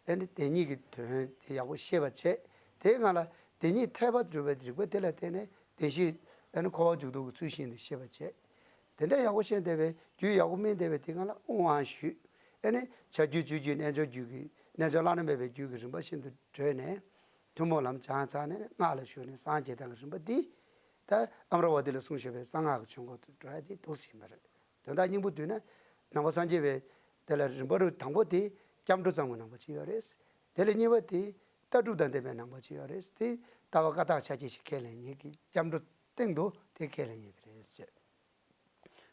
ཨ་ནི་དེ་ཉིད་ཀྱི་དོན་དེ་ཡག་པོ་ཤེས་པ་བྱས། དེའི་སྒང་ལ་དེ་ཉིད་འཐད་པ་སྒྲུབ་པའི་རིགས་པ་དེ་ལ་བརྟེན་ནས་བདེན་བཞི་ཨ་ནི་འཁོར་བ་འཇུག་ལྡོག་གི་ཚུལ་བཞིན་དུ་ཤེས་པ་བྱས། དེ་འདྲ་ཡག་པོ་ཤེས་བསྡད་པའི་རྒྱུད་ཡག་པོ་སྨིན་བསྡད་པའི་དེ་སྒང་ལ་དབང་བ་ཞུས། ཨ་ནི་བྱ་རྒྱུད་སྤྱོད་རྒྱུད་རྣལ་འབྱོར་རྒྱུད་ཀྱི་རྣལ་འབྱོར་བླ་ན་མེད་པའི་རྒྱུད་ཀྱི་རིམ་པ་བཞིན་དུ་བགྲོད་ནས་ཐུན་མོང་ལམ་སྦྱངས་ཚར་ནས་སྔགས་ལ་ཞུགས་ནས་སངས་རྒྱས་དང་གི་རིམ་པ་འདི། ད་ཨ་མྲ་བ་ཏི་ལ་གསུངས་བཞག་པའི་གསང་སྔགས་ཀྱི་ཆོས་འཁོར་དུ་འགྲོ་ཡ་དེ་འདུག་སེ་ཡིན་པ་རེད། དོན་དག་སྙིང་པོ་བསྡུས་ན་ནང་པ་སངས་རྒྱས་པའི་དེ་ལ་རིམ་པ་རུ་དང་པོ་དེ་སྐྱབས་འགྲོ་ཙམ་གྱི་ནང་པ་ཅིག་ཡོད་རེད། དེ་ལས་གཉིས་པ་དེ་ལྟ་གྲུབ་དང་ལྡན་པའི་ནང་པ་ཅིག་ཡོད་རེད། དེ་ལྟ་བ་བཀའ་རྟགས་ཆ་རྐྱེན་ཞིག་ཁས་ལེན་མཁན་གྱི་སྐྱབས་འགྲོ་སྟེང་དུ་དེ་ཁས་ལེན་མཁན་དེ་རེད་ཟེར།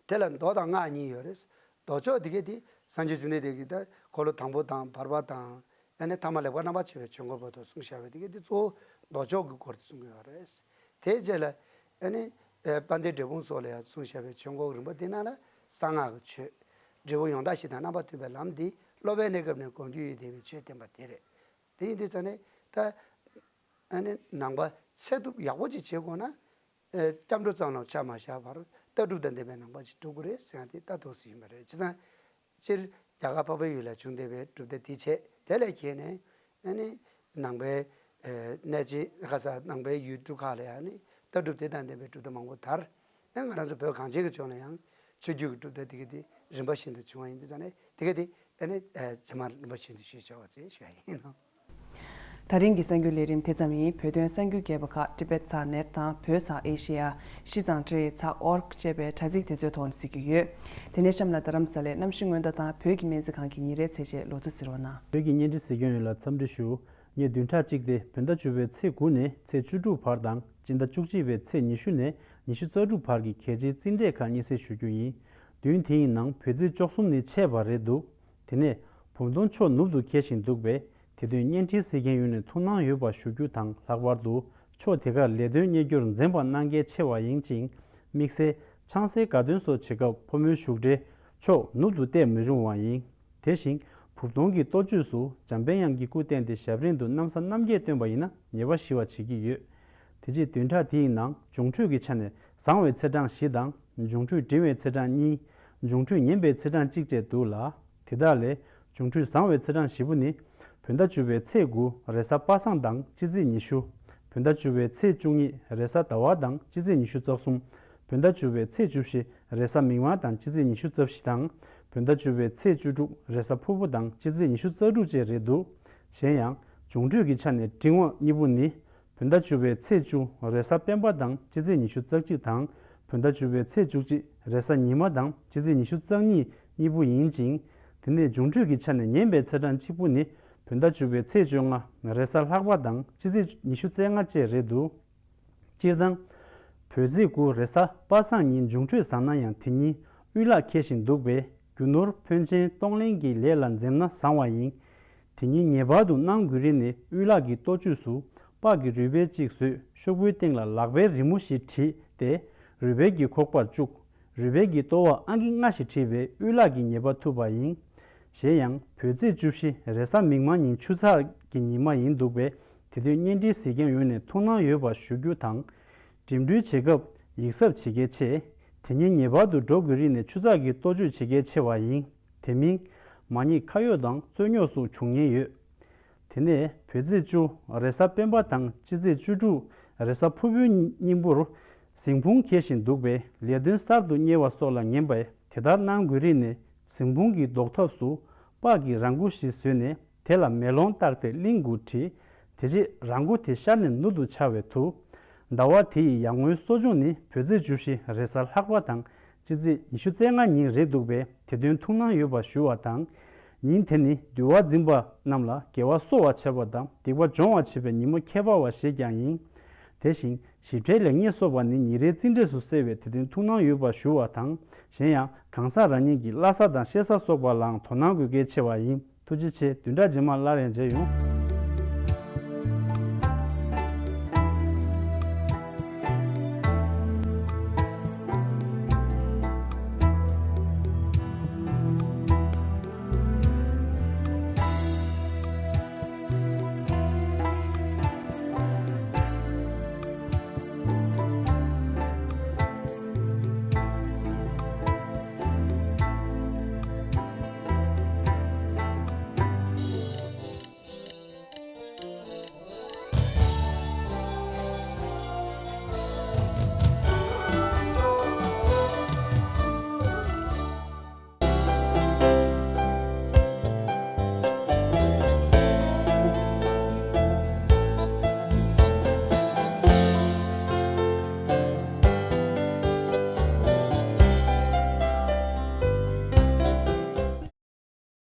དེ་ལ་མདོ་དང་སྔགས་གཉིས་ཡོད་རེད། མདོ་ཕྱོགས་དེ་གའི་དེ་སངས་རྒྱས་བཅོམ་ལྡན་འདས་ཀྱིས་ད་འཁོར་ལོ་དང་པོ་དང་བར་པ་དང་ཨ་ནི་ཐ་མ་ལེགས་པར་རྣམ་པར་ཕྱེ་བའི་ཆོས་འཁོར་བར་དུ་གསུངས་བཞག་པའི་དེ་གའི་དེ་གཙོ་བོ་མདོ་ཕྱོགས་ཀྱི་སྐོར་དེ་གསུང་གི་ཡོད་རེད། དེའི་རྗེས་ལ་ཨ་ནི་དཔལ་ལྡན་འབྲས་སྤུངས་སོགས་ལ་ཡང་གསུངས་བཞག་པའི་ཆོས་འཁོར་རིམ་པ་དེ་ནང་ལ་གསང་སྔགས་ཀྱི་ཆོས། འབྲས་བུ་ཡང་དག་བཞི་དང་རྣམ་པར་མཐུན་པའི་ལམ་འདི་སློབ་པའི་གནས་སྐབས་ནས་སྒོམ་རྒྱུ་ཡོད་བསྡད་པའི་ཆོས་བསྟན་པ་དེ་རེད། དེ་ཡིན་དུས་ཙང་ནས་ད་ཨ་ནི་ནང་པ་ཚད་ཐུབ་ཡག་པོ་ཅིག་བྱེད་དགོས་ན། ཨེ། སྐྱབས་འགྲོ་ཙམ་ལ་ཆ་མ་བཞག་པར་ལྟ་གྲུབ་དང་ལྡན་པའི་ནང་པ་ཞིག་སྒྲུབ་དགོས་རེད་ཟེར་ཡང་དེ་ལྟ་འདུག་སེ་ཡིན་པ་རེད། བྱས་ཙང་སྤྱིར་རྒྱ་གར་འཕགས་པའི་ཡུལ་ལ་བྱུང་བསྡད་པའི་གྲུབ་མཐའ་དེ་བྱས། དེ་ལས་བརྒལ་ནས་ཨ་ནི་ནང་པའི་ཨེ། གནས་ཆེན་ཁ་ས་ནང་པའི་ཡུལ་གྲུ་ཁག་ལ་ཡང་ནི་ལྟ་གྲུབ་དེ་དང་ལྡན་པའི་གྲུབ་མཐའ་མང་པོ་དར། ཨེ། ང་རང་ཚོ་བོད་གངས་ཅན་གྱི་ལྗོངས་ལ་ཡང་ཆོས་བརྒྱུད་ཀྱི་གྲུབ་མཐའ་དེ་ག་དེ་རིམ་པ་བཞིན་དུ་བྱུང་བ་ཡིན་དུས་ཙང་ནས་དེ་ག་དེ་ཨ་ནི་ཨེ། རྗེས་མར་རིམ་པ་བཞིན་དུ་ཞུས་ཆོག་པ་ཅེས་ཞུ་ཡ་ཡིན་ནོ། ད་རིང་གི་གསར་འགྱུར་ལས་རིམ་དེ་ཙམ་ཡིན། བོད་དོན་གསར་འགྱུར་རྒྱས་པ་ཁག་ཊི་བེཊ་ཚགས་ནེཊ་དང་བོད་ཚགས་ཨེ་ཤེ་ཡ། ཤི་ཙང་ཊི་རེ་ཚགས་ཨོར་གི་ཅེས་པའི་དྲ་ཚིགས་དེ་ཚོའི་ཐོག་ནས་གཟིགས་རྒྱུ་ཡོད། དེ་ནས་གཤམ་ལ་རྡ་རམ་ས་ལའི་གནམ་གཤིས་སྔོན་བརྡ་དང་བོད་ཀྱི་སྨན་རྩིས་ཁང་གི་ཉིན་རེའི་ཚེས་ཆའི་ལོ་ཐོ་གཟིགས་རོགས་གནང་། བོད་ཀྱི་བརྙན་འཕྲིན་གཟིགས་མཁན་ཡོངས་ལ་འཚམས་འདྲི་ཞུ། ངས་བདུན་ཕྲག་གཅིག་སྟེ་བོད་ཟླ་བཅུ་པའི་ཚེས་དགུ་ནས་ཚེས་བཅུ་དྲུག་བར་དང་སྤྱི་ཟླ་བཅུ་གཅིག་པའི་ཚེས་ཉི་ཤུ་ནས་ཉི་ཤུ་རྩ་དྲུག་བར་གྱི་གལ་ཆེའི་རྩིས་འབྲས་ཁག་སྙན་སེང་ཞུ་རྒྱུ་ཡིན། བདུན་དེ་ཡི་ནང་བོད་ཚེས་བཅུ་གསུམ་ནི་ཆད་པ་རེད་འདུག་དེ་ནས་བུམ་སྟོང་ཕྱོགས་ནུབ་ཏུ་འཁེལ་བཞིན་འདུག་པས། དེ་དོན་བརྙན་འཕྲིན་གཟིགས་མཁན་ཡོངས་ནས་ཐུགས་སྣང་ཡོད་པ་ཞུ་རྒྱུ་དང་། ལྷག་པར་དུ་ཕྱོགས་དེ་གར་ལས་དོན་གཉེར་རྒྱུར་འཛེམ་པ་གནང་གལ་ཆེ་བ་ཡིན་ཅིང་། དམིགས་བསལ་ཆང་སའི་དགའ་སྟོན་སོགས་བྱེད་སྐབས་ཕོ་མོའི་བཞུགས་གྲལ་ཕྱོགས་ནུབ་ཏུ་གཏད་མི་རུང་བ་ཡིན། དེ་བཞིན་བུམ་སྟོང་གི་གཏོ་བཅོས་སུ་འཇམ་དཔལ་དབྱངས་ཀྱི་སྐུ་བསྟན་ཏེ་ཞབས་རིམ་དུ་གནམ་ས་གནམ་གྱིས་བཏོན་པ་ཡིན་ན་ཉེས་པ་ཞི་བ་བྱེད་ཀྱི་ཡོད། དེ་རྗེས་བདུན་ཕྲག་དེའི་ནང་འབྱུང་འཕྲོད་ཀྱི་ཆ་ནས་བཟང་བའི་ཚེས་གྲངས་བཞི་དང་། འབྱུང་འཕྲོད་འབྲིང་བའི་ཚེས་གྲངས་གཉིས། འབྱུང་འཕྲོད་ངན་པའི་ཚེས་གྲངས་གཅིག་བཅས་འདུག་ལ། དེ་དག་ལས་འབྱུང་འཕྲོད་བཟང་བའི་ཚེས་གྲངས་བཞི་པོ་ནི། བོད་ཟླ་བཅུ་པའི་ཚེས་དགུ་རེས་གཟའ་པ་སངས་དང་སྤྱི་ཚེས་ཉི་ཤུ། བོད་ཟླ་བཅུ་པའི་ཚེས་བཅུ་གཉིས་རེས་གཟའ་ཟླ་བ་དང་སྤྱི་ཚེས་ཉི་ཤུ་རྩ་གསུམ། བོད་ཟླ་བཅུ་པའི་ཚེས་བཅུ་བཞི་རེས་གཟའ་མིག་དམར་དང་སྤྱི་ཚེས་ཉི་ཤུ་རྩ་བཞི་དང་། བོད་ཟླ་བཅུ་པའི་ཚེས་བཅུ་དྲུག་རེས་གཟའ་ཕུར་བུ་དང་སྤྱི་ཚེས་ཉི་ཤུ་རྩ་དྲུག་བཅས་རེད་འདུག་གཞན་ཡང་འབྱུང་འཕྲོད་ཀྱི་ཆ་ནས་འབྲིང་བ་གཉིས་པོ་ནི། བོད་ཟླ་བཅུ་པའི་ཚེས་བཅུ་རེས་གཟའ་སྤེན་པ་དང་སྤྱི་ཚེས་ཉི་ཤུ་རྩ་གཅིག་དང་། བོད་ཟླ་བཅུ་པའི་ཚེས་བཅུ་གཅིག་རེས་གཟའ་ཉི་མ་དང་སྤྱི་ཚེས་ཉི་ཤུ་རྩ་གཉིས་གཉིས་པོ་ཡིན་ཅིང་། དེ་ནས་འབྱུང་འཕྲོད་ཀྱི་ཆ་ནས་ངན་པའི་ཚེས་གྲངས་གཅིག་པོ་ནི། བོད་ཟླ་བཅུ་པའི་ཚེས་བཅོ་ལྔ་རེས་གཟའ་ལྷག་པ་དང་སྤྱི་ཚེས་ཉི་ཤུ་རྩ་ལྔ་བཅས་རེད་འདུག་སྤྱིར་བཏང་། བོད་ཚེས་དགུ་རེས་གཟའ་པ་སངས་ཉིན་འབྱུང་འཕྲོད་བཟང་ན་ཡང་དེ་ཉིན་དབུལ་ལག་འཁེལ་བཞིན་འདུག་པས། རྒྱུ་ནོར་ཕོན་ཆེན་གཏོང་ལེན་གྱི་ལས་ལ་འཛེམ་ན་བཟང་བ་ཡིན། དེ་ཉིན་ངེས་པར་དུ་གནང་དགོས་རིགས་ནི་དབུལ་ལག་གི་གཏོ་བཅོས་སུ་སྤགས་ཀྱི་རུས་སྦལ་གཅིག་བཟོས། ཤོག་བུའི་སྟེང་ལ་ལག་པའི་རི་མོ་ཞིག་བྲིས་ཏེ། རུས་སྦལ་གྱི་ཁོག་པར་བཅུག་རུས་སྦལ་གྱི་ལྟོ་བར་ཨང་ཀི་ལྔ་ཞིག་བྲིས་པས་དབུལ་ལག་གི་ཉེས་པ་ཐུབ་པ་ཡིན། གཞན་ཡང་བོད་ཚེས་བཅུ་བཞི་རེས་གཟའ་མིག་དམར་ཉིན་ཆུ་ཚགས་ཀྱི་ཉི་མ་ཡིན་འདུག་པས། དེ་དུས་བརྙན་འཕྲིན་གཟིགས་མཁན་ཡོངས་ནས་ཐུགས་སྣང་ཡོད་པ་ཞུ་རྒྱུ་དང་། འགྲིམ་འགྲུལ་བྱེད་སྐབས་ཡིག་གཟབ་བྱེད་གལ་ཆེ། དེ་ཉིན་ངེས་པར་དུ་འགྲོ་དགོས་རིགས་ནི་ཆུ་ཚགས་ཀྱི་ལྟོ་བཅོས་བྱེད་གལ་ཆེ་བ་ཡིན། དེ་མིན། མ་ཉེས་ཁ་གཡོག་དང་རྩོད་རྙོག་སོགས་འབྱུང་ཉེན་ཡོད། དེ་ནས་བོད་ཚེས་བཅུ་རེས་གཟའ་སྤེན་པ་དང་སྤྱི་ཚེས་བཅུ་དྲུག་རེས་གཟའ་ཕུར་བུའི་སྙིང་པོར། གཟིམ་ཁུང་འཁེལ་བཞིན་འདུག་པས་ལས་དོན་གསར་དུ་གཉེར་བ་སོགས་ལ་ངན་པས། དེ་ལྟར་གནང་དགོས་རིགས་ནི། གཟིམ་ཁུང་གི་ལྡོག་ཐབས་སུ་སྤགས་ཀྱི་ར་མགོ་ཞིག་བཟོས་ནས། དེ་ལ་མེ་ལོང་བཏགས་ཏེ་གླིང་དགུ་བྲིས། དེ་རྗེས་ར་མགོ་དེ་ཤར་ནས་ནུབ་ཏུ་འཕྱར་བའི་དུས། ཟླ་བ་དེ་ཡི་ཡར་ངོའི་གསོ་སྦྱོང་ནི་བོད་ཚེས་བཅུ་བཞི་རེས་གཟའ་ལྷག་པ་དང་སྤྱི་ཚེས་ཉི་ཤུ་རྩ་ལྔ་ཉིན་རེད་འདུག་པས། དེ་དོན་ཐུགས་སྣང་ཡོད་པ་ཞུ་བ་དང་། ཉིན་དེ་ནི་འདུལ་བ་འཛིན་པ་རྣམས་ལ་དགེ་བ་གསོ་བར་བྱེད་པ་དང་སྡིག་པ་སྦྱོང་བར་བྱེད་པའི་ཉིན་མོ་ཁྱད་པར་བ་ཞིག་ཀྱང་ཡིན། དེ་བཞིན་ཞིབ་ཕྲའི་ལེགས་ཉེས་སོགས་པ་ནི་ཉིན་རེའི་རྩིས་འབྲས་སུ་གསལ་བས། དེ་དོན་ཐུགས་སྣང་ཡོད་པ་ཞུ་བ་དང་། གཞན་ཡང་གང་ཟག་རང་ཉིད་ཀྱི་བླ་གཟའ་དང་གཤེད་གཟའ་སོགས་པ་ལའང་དོ་སྣང་དགོས་གལ་ཆེ་བ་ཡིན། ཐུགས་རྗེ་ཆེ། བདུན་ཕྲག་རྗེས་མར་སླར་ཡང་མཇལ་ཡོང་།